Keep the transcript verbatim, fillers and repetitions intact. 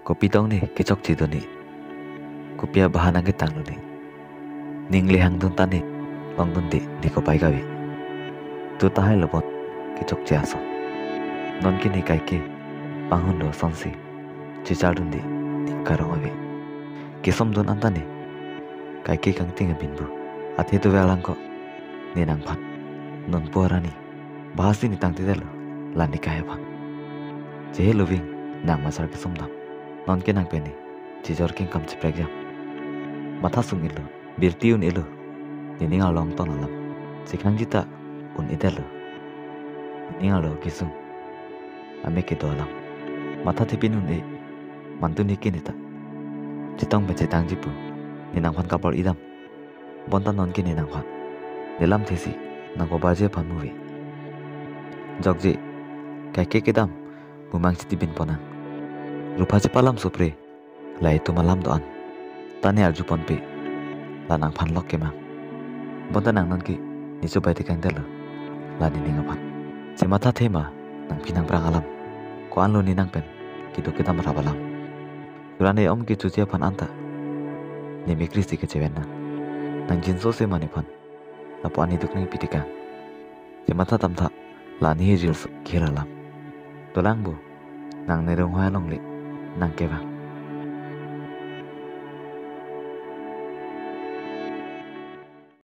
Kopi tong ne kechokche do ne? Kopi abahana ketang do ne? Ning lehang dun ta ne, long dun de ne kopai kave. Tu tahai lo bon kechokche ason. Non ke ne kaike panghun do sonsi chechar dun de ne karong ave. Kesom dun an ta ne kaike kangting abin bu. Athe tu velang ko ne nangphan. Non pu arni bahasi ne tangte detlo, la ne kai aphan. Chehelo ving, nang masar kesom dam. Non ke nang pen ne chejor kengkam cheprek jam. Matha sung-elo, birti un-elo. Ne ning arlo ongton alam. Chekhangji ta un-edetlo. Ne ning arlo kesung. Ame kedo alam. Matha thepin un-e. Mantu ne ke ne ta chetong pen chetangji pu ne nangphan kabor-i dam. Bonta non ke ne nangphan ne lamthe si nangkobarji aphan muve. Jokje, kaike kedam mumang chiti bin ponnang. Rupha chepalam sopre, la itum alam do-an ta ne arju ponpe, la nangphan lok kemang. Bonta nang non ke ne chobai tekang detlo, la ne ning aphan. Chematha the ma nangphi nangprang alam. Ko-an lo ne nang pen kedo kedam rap alam. Suran e-om kechoji aphan an ta ne mekkri si kechevennang. Nang jinso se ma nephan lapu-an ne duk nangpi tekang. Chematha dam tha, la ne hi reels kehir alam. Dolang bu, nang ne ronghoi alongle nang kevang.